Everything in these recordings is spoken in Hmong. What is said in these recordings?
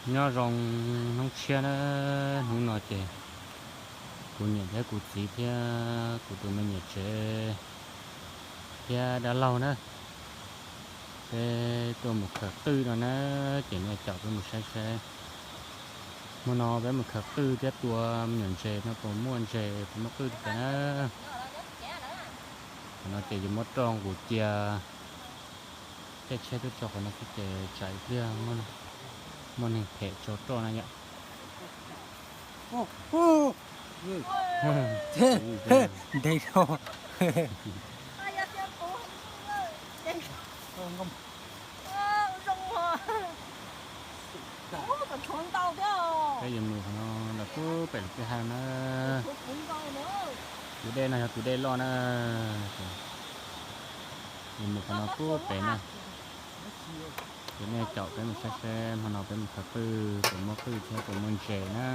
Nyob zoo hnub tshiab na, hnub no ces kuv niam thiab kuv txiv thiab kuv tus me niam tsev thiab dab laug na, peb tuaj mus khaws qwj no na, ces nej caum peb mus saib saib. Hmo no peb mus khaws qwj thiab tua me nyuam ntses no puas muaj ntses, puas muaj qwj li cas na. Qhov no ces yuav muab roj nqus cia, caij tsheb tuaj tso qhov no xwb ces tsam ib pliag muaj neeg phem tso roj na yom. Ntev dhau. Peb yuav mus qhov no los puag pem lub kwj ha na. Tus dej no yog tus dej loj na. Yuav mus qhov no puag pem na. Ces nej caum peb mus saib seb hmo no peb mus khaws qwj puas muaj qwj thiab puas muaj ntses na.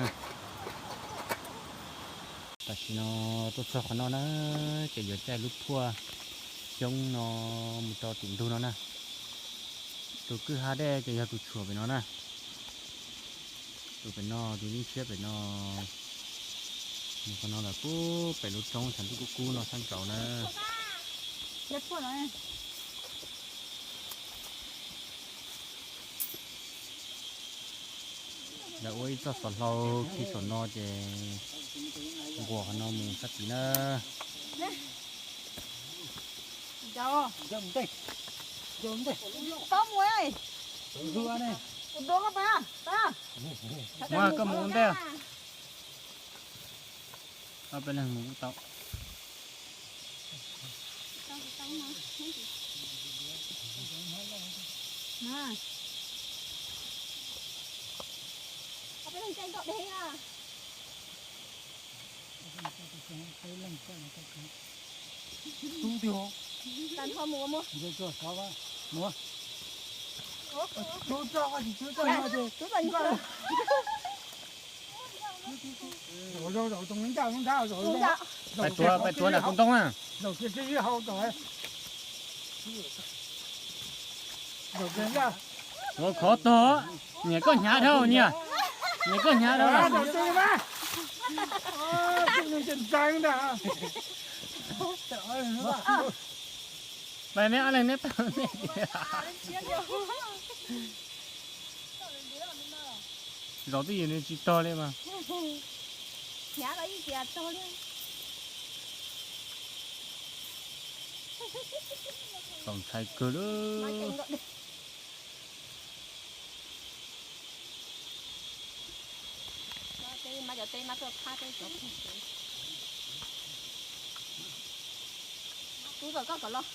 Tam sim no tuaj txog qhov no na, ces yuav caij lub phuaj xyoob no mus rau tim ntug no na. Tus kwj ha dej ces yog tus tshuam pem no na. Tus pem no, tus yeeb tshiab pem no. Mus qhov no lawm puag pem lub roob xav ntuj kub kub no sab nraud na. Lawv ua ib txoj xov hlau khi saum no ces nquas qhov no mus sab tid na. Mas koj mus ua ntej. Ob peb leeg mus kuj tau. Pais tuav, pais tuav nram tus ntoo na. Ua khov tog, niam koj hnyav dhau niam, niam koj hnyav dhau. Pais neb ob leeg neb pais neb. Zaum twj ywm nws tsis tog li mas. Txaus ntshai kawg li. Tub, koj kom los.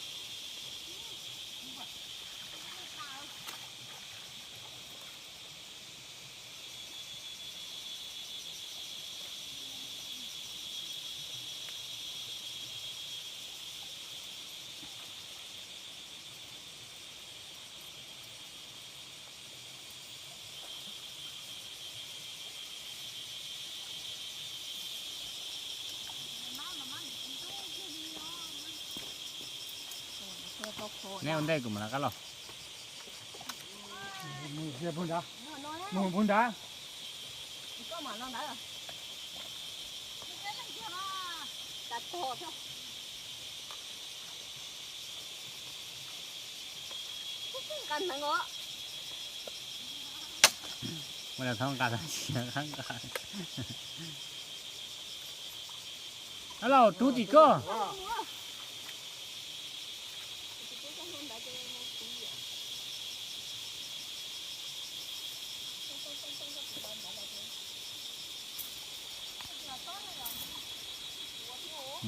Neb ua ntej kuv mam rov qab los. Mus puag nrad. Mus puag nrad. Ua los thov nqa tag sia qab nqa. Ab, los rub tim koj.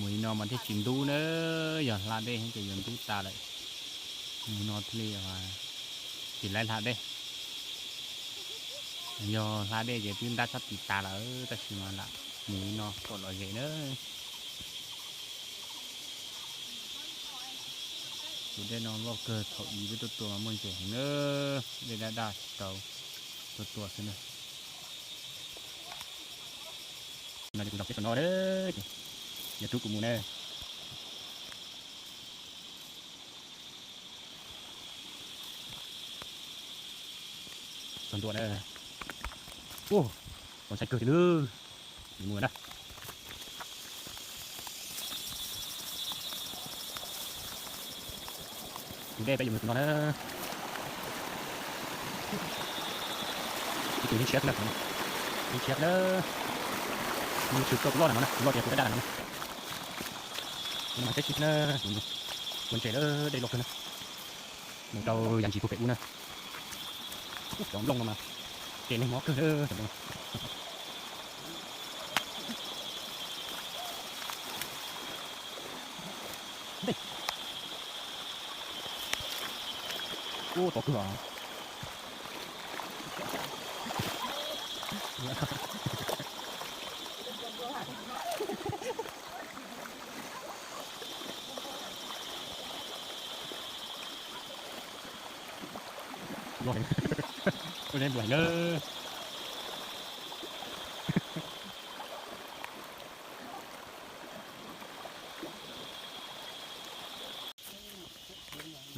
Mus li no mas thiaj tsis ntub na, yog hla dej ces yuav ntub tas lawm. Mus no thiaj li tsis laib hla dej. Yog hla dej ces twb ntab sab tis tas lawm, tab sis mas lam mus li no kom lom zem na. Tus dej no loj kawg, thaum ub peb tuaj tua mas muaj ntses heev na, dej daj daj tsis tau tuaj tua xwb na. No ces kuv zov peb saum no, ces yog rub kuv mus na. Txog ntua na. Ua, ntxhov kawg li lawm. Mus na. Tus dej peb yuav mus tus no na. Ib tug ib txhiab xwb na, ib txhiab na. Nws tshwm rau tus loj na no na, tus loj tias tus daj daj na no na. Tus no mas teb tsis na, mus ntses lawm, dej loj kawg na. Mus rau yav ntsis puag pem ub na. Ub, cov nplooj no mas ces neeg mob kawg na, cov nplooj. Ub, tov kawg os. Ua le npluag na.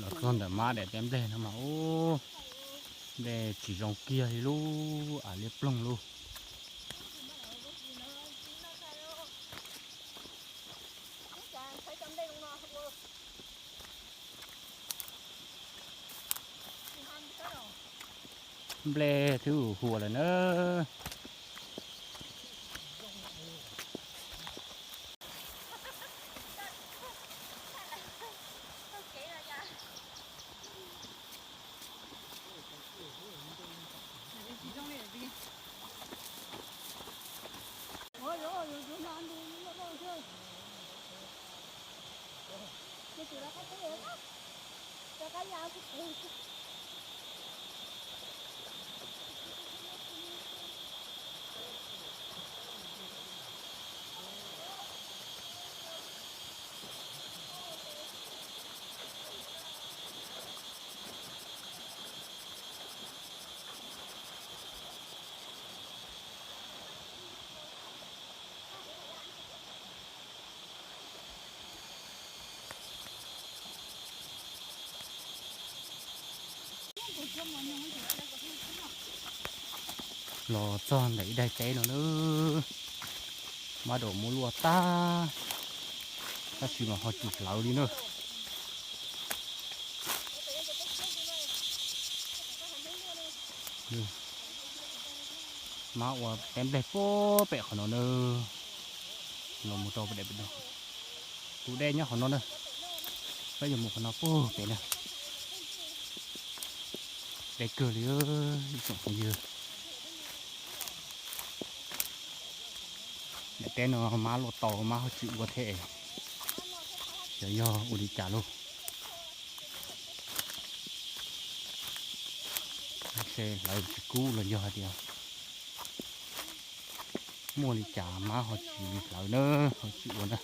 Los txog ntawm mab daim teb nplej no mas ub, dej tsis zoo kiag li lub, av liab ploog lub. Nplej twb huas lawm na. Los txog ntawm ib daim teb no na, mab daum muab luaj tag, tab sis mas ho tsis hlawv li na. Mab ua teb nplej puag pem qhov no na, los mus rau pem no. Tus dej nyob qhov no na, peb yuav mus qhov no puag pem na. Deb kawg li ib tsoom phooj ywg. Daim teb no mab luaj tau, mab ho tsis ua thiab, xyov yog ua li cas lauj. Ntshe hlawv tsis kub los yog hais tias muaj li cas mab ho tsis hlawv na, ho tsis ua na.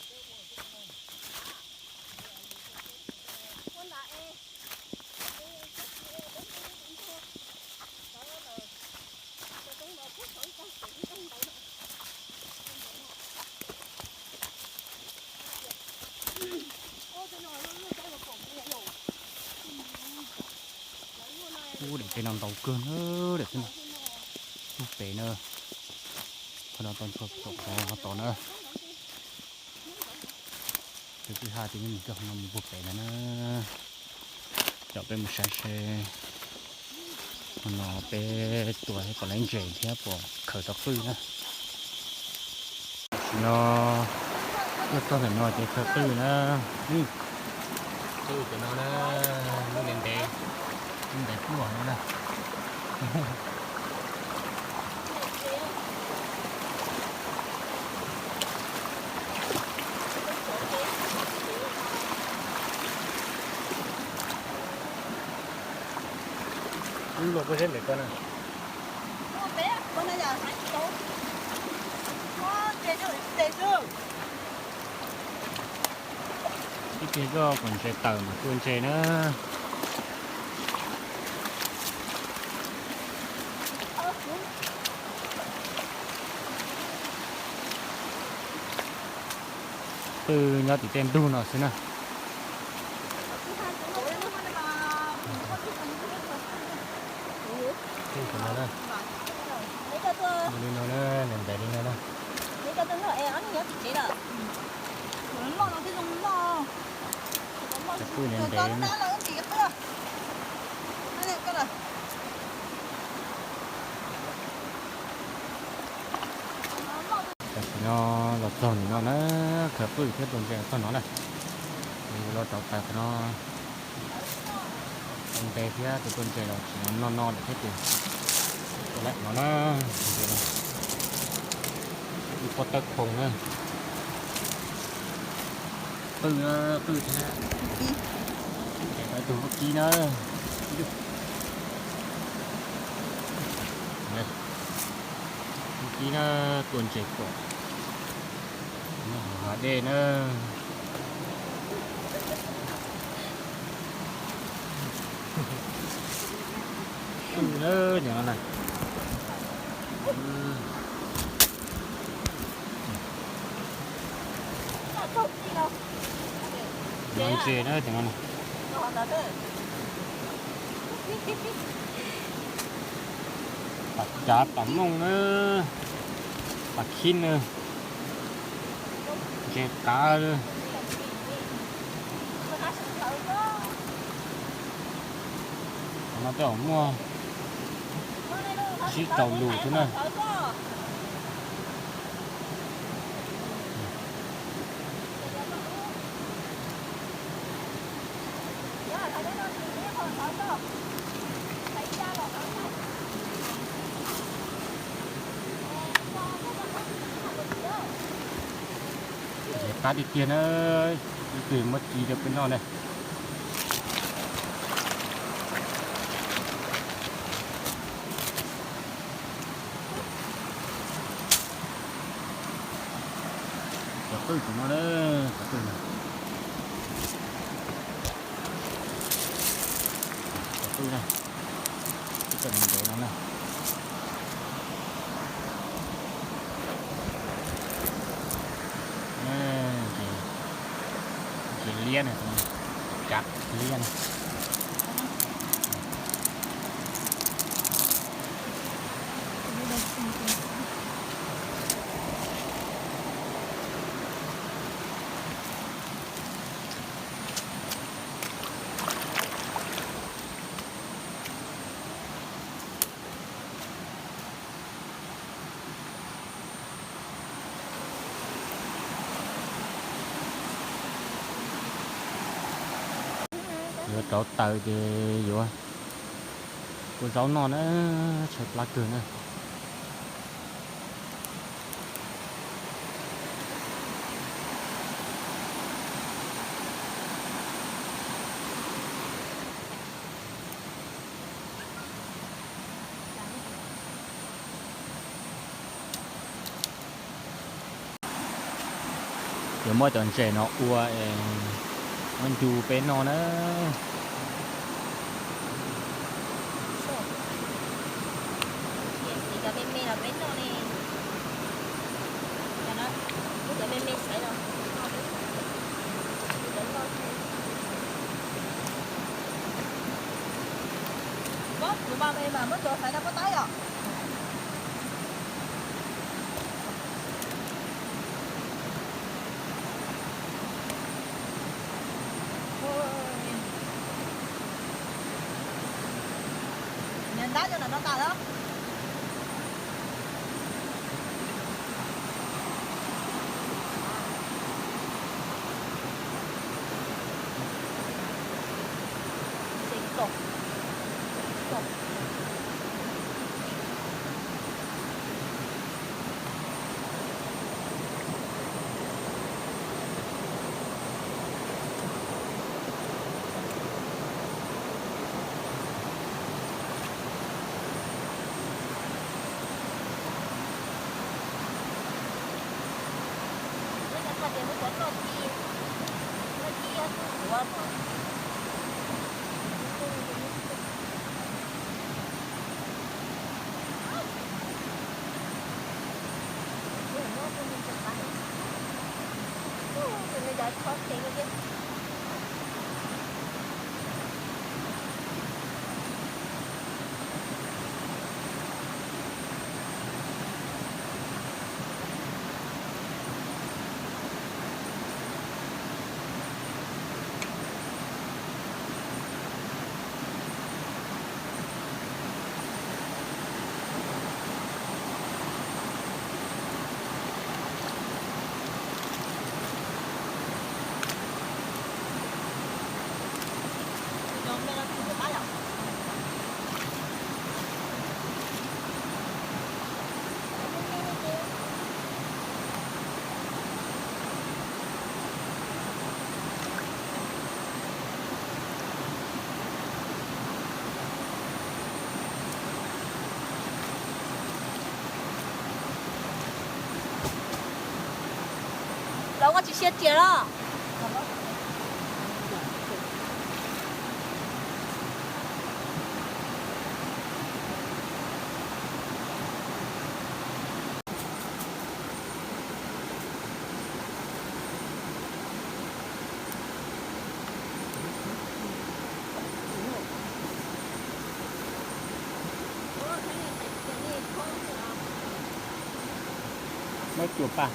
Ub, daim teb no ntau kawg na, daim teb no puag pem na, qhov no tau ntshua saum qhov no tos na. Tus kwj ha ces yeej mus rau qhov no mus puag pem ntawd na. Coj peb mus saib seb qhov no peb tua thiab puas laib ntses thiab puas khaws tau qwj na. Tam sim no tuaj txog ntawm no ces khaws qwj na. Qwj cov no na, lub ntev ntev, lub ntev pluaj no na. Wb los puag zeb ntawm ko na. Ib pliag zoj kom ntses tawm mas tua ntses na. Qwj nyob tim tej ntug no xwb na. Qwj no na. Tam sim no los txog nim no na, khaws qwj thiab tua ntses los txog no na. Los rau taws qhov no, tua ntses thiab tus tua ntses los tsis no no lawm thiab ces tua lawm no na. Ib pob tawb khoom na. Qwj, qwj thiab. Tus vaub kib na. Vaub kib na, tua ntses kom hav dej na. Qwj na, cov no na. Ntses na, cov no na. Pam cav, pam mooj na, pam khib na, ntses qav. Qhov no tej zaum muaj tsib rau lus thiab na. Ntses qab tiag tiag na, ib tug muab ci rau peb noj na. Cov qwj tus no na, cov qwj no. Cov qwj na, ib tug ntses no na. Ntses liab na, cav liab na. Yuav rauv taws ces yuav ua zaub noj na, tshaib plab kawg na. Yuav muab cov ntses no ua, muab ncu peb noj na. Muab cov xaiv no puab tab yom. Ntab cov no no tas lawm. Koj tsis siab tsias los? Muab cuam paj.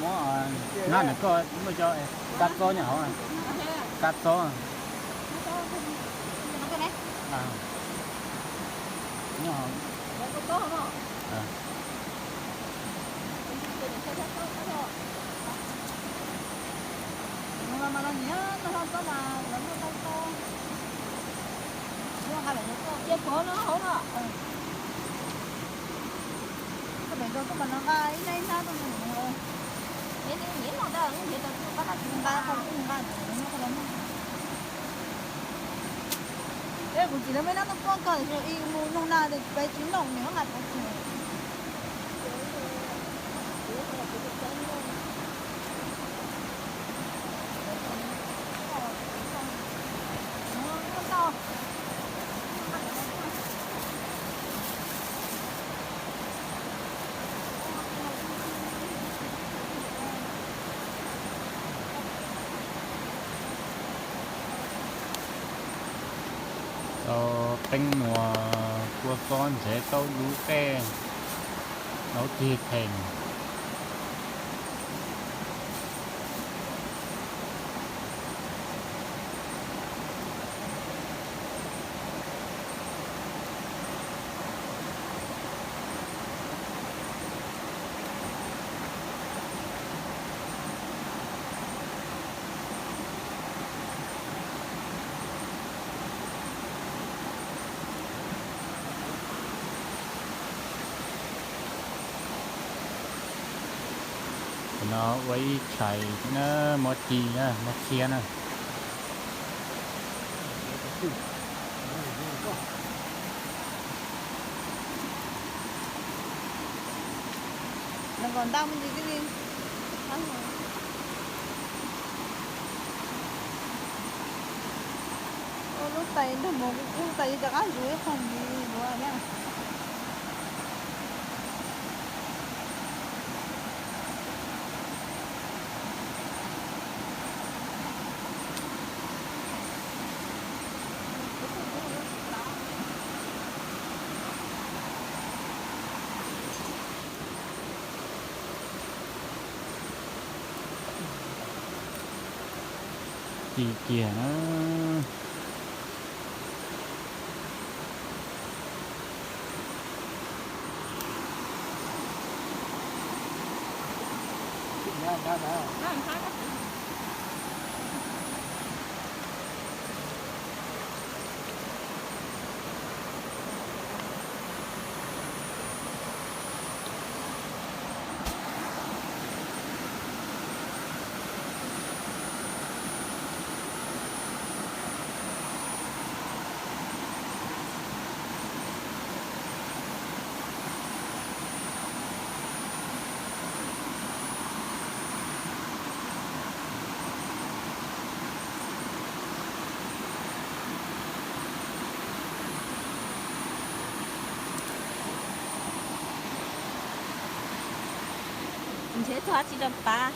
Muab, nab nws koj muaj cov kab txob nyob hauv. Kab txob. Nyob hauv. Cia pov no hauv no. Koj pem rau tuaj mas nqa ib hnab ib hnab tuaj mus. Es nyiam no ntag, nyiam tau tuaj qab tab sis nqa qhov kuj nqa ntawd nyob qhov no. Es kuv txiv lawv me nab tuaj poj koj ib mus nug na peb tsis noj nws nqa pov tseg. Tau teeb muas kua txob ntxhiav taub dub qej, laub tig theem. Tam no ua ib tshais na, muab ci na, muab txhiab na. Nws kom ntau me ntsis tib li. Ua lub tais nrog mus, lub tais rov qab zuv ib qho ntxiv zuav thiab. Ci kiag na. Ntshe txog tsis rau pav.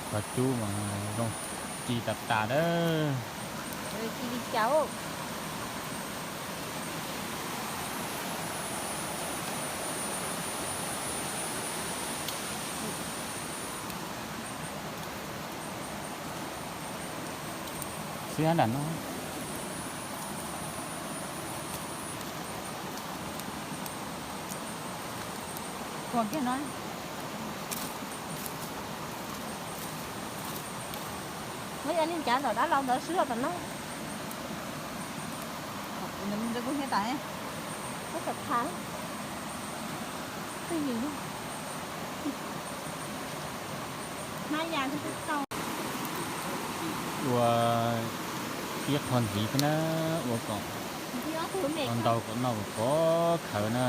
Cov cub mas zoo. Ci tas tas dawb. Ci li cas? Xwb nram no. Ua kiag no. Muab ib lub ncav ntawm dab laug ntawd swb los tom no. Kuv niam kuv txiv kuj hnyiab tas, kuj txawm tham twj ywm. Hnab ya twb tau. Ua ib qho ntxiv thiab na, ua kom ntau kom noj kom pov khawv na.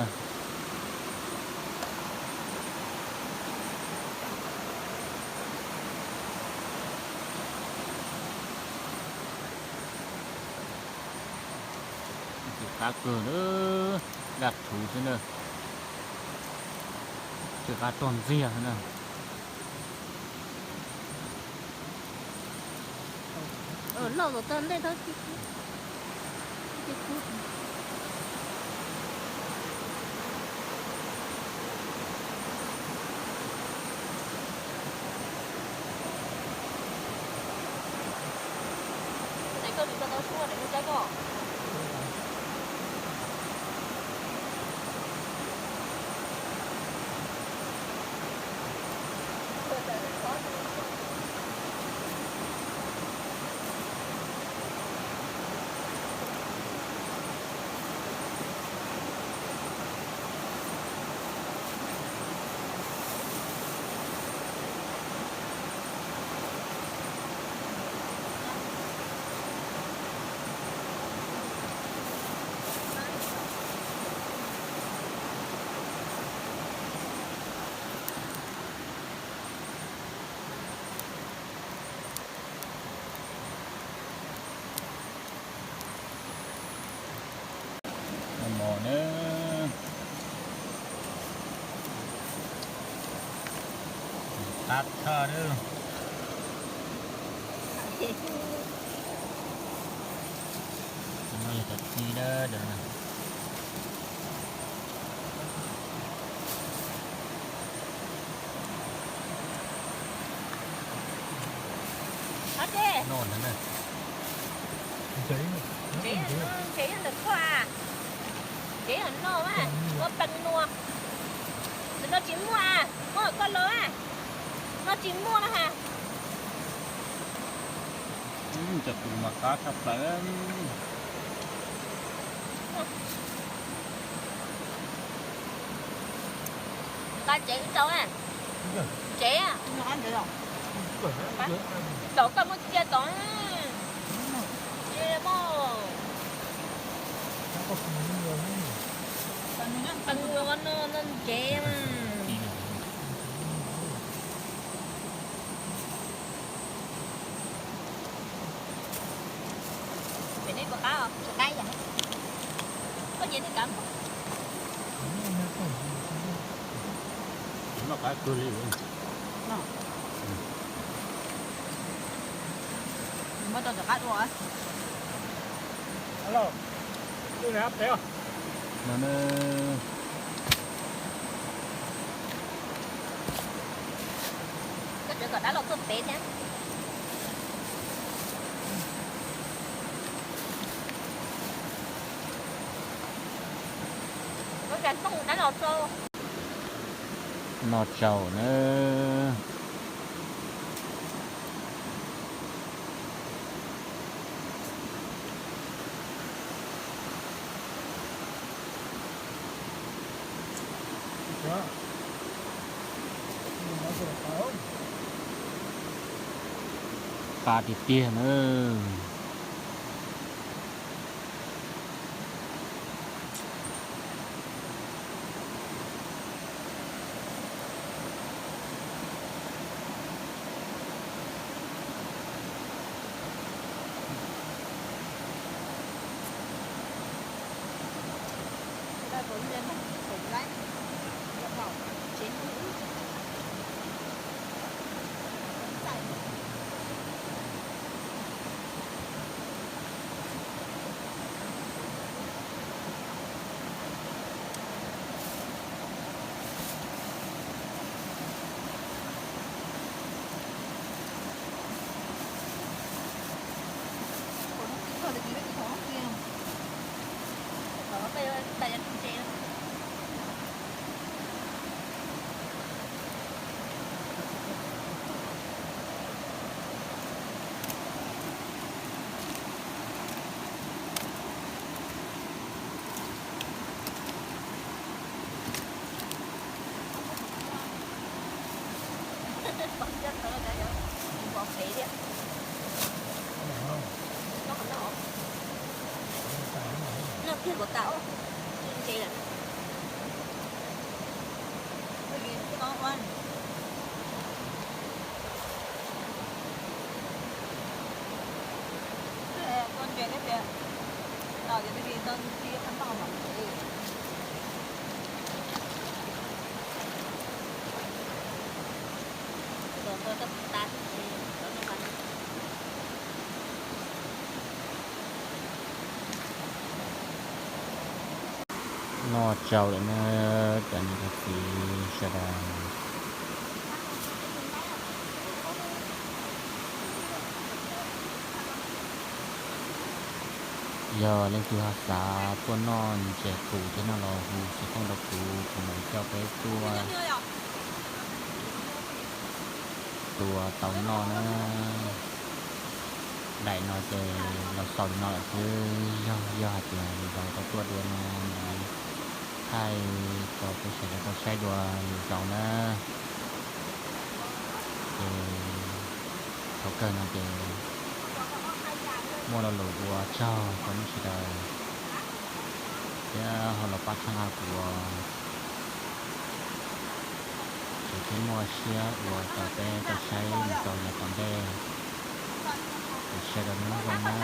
Tus qab kawg na, daj rhuv xwb na. Tus qab rog ntxiag na. Loj tus tag ntej thab. Tes koj tus tau tau suab tes koj cab koj. Mos na, qab tshaj lawm. No yog cov ci dawb dawb na. Noj ntawd na. Ntsev, ntsev ntawm koj a. Ntsev noj mas ua pees nua. Ntawm no tsis muaj a, muab koj los a. No tsis muaj na ha. Cov tus mas qab tshaj plaws. Nqa ntsev wb rau a. Ntsev a. Tom koj muab cia tom. Ntsev mog. Pees nua no, no ntsev mas. Pem nej puas qab os? Tsis qab yam. Koj nyiam twg kav. Noj qab kawg li. Muab rau tom qab dua. No na. Koj tseem kom dab laug tuaj pem thiab. Muab cov nplooj dab laug rau. Noj tsaug na. Qab tiag tiag na. Noj tsau lawm na cov niam cov txiv sawv daws. Yog leej twg ho xav tuaj noj ntses qus thiab no los hu xov tooj rau kuv, kuv mam coj peb tuaj tua tau noj na. Daim no ces los xaus li no lawm xwb, yog yog hais tias lwm zaus tau tuaj dua no mam li thaij rau peb sawv daws tau saib dua lwm zaus na. Ces thaum kawg no ces muaj lo lus ua tsaug rau nej sawv daws thiab ho los pab txhawb nqa kuv, kuv thiaj muaj siab ua rau peb tau saib lwm zaus yav tom ntej. Ces sawv daws nyob zoo na.